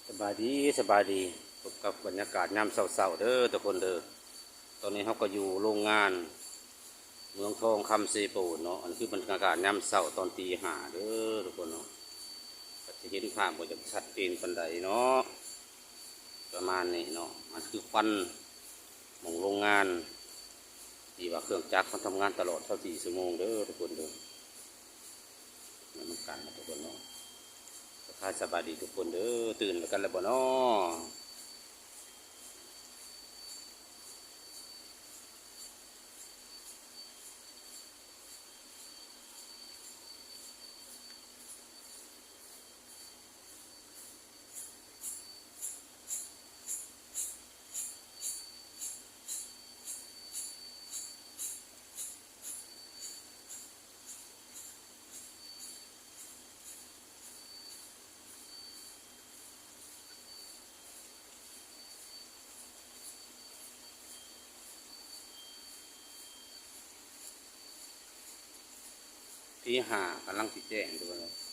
ສະບາຍດີ ສະບາຍດີ ພົບກັບບັນຍາກາດຍາມເຊົ້າໆເດີທຸກຄົນເດີ. ຕອນນີ້ເຮົາກໍຢູ່ໂຮງງານເມືອງທອງຄຳເຊໂປນເນາະ. ອັນນີ້ຄືບັນຍາກາດຍາມເຊົ້າຕອນຕີຫ້າເດີທຸກຄົນເນາະ. ກໍຈະເຫັນພາບບໍ່ຢາກຊັດເຈນປານໃດເນາະ ປະມານນີ້ເນາະ. ອັນຄືຄວັນຂອງໂຮງງານ ທີ່ວ່າເຄື່ອງຈັກມັນທຳງານຕະຫຼອດຊາວສີ່ຊົ່ວໂມງເດີທຸກຄົນເດີ. ນຳກັນນະທຸກຄົນເນາະ. ທັກທາຍສະບາຍດີທຸກຄົນເດີ. ຕື່ນນຳກັນແລ້ວບໍ່ເນາະ? ຕີຫ້າກຳລັງຊິແຈ້ງທຸກຄົນເອີຍ.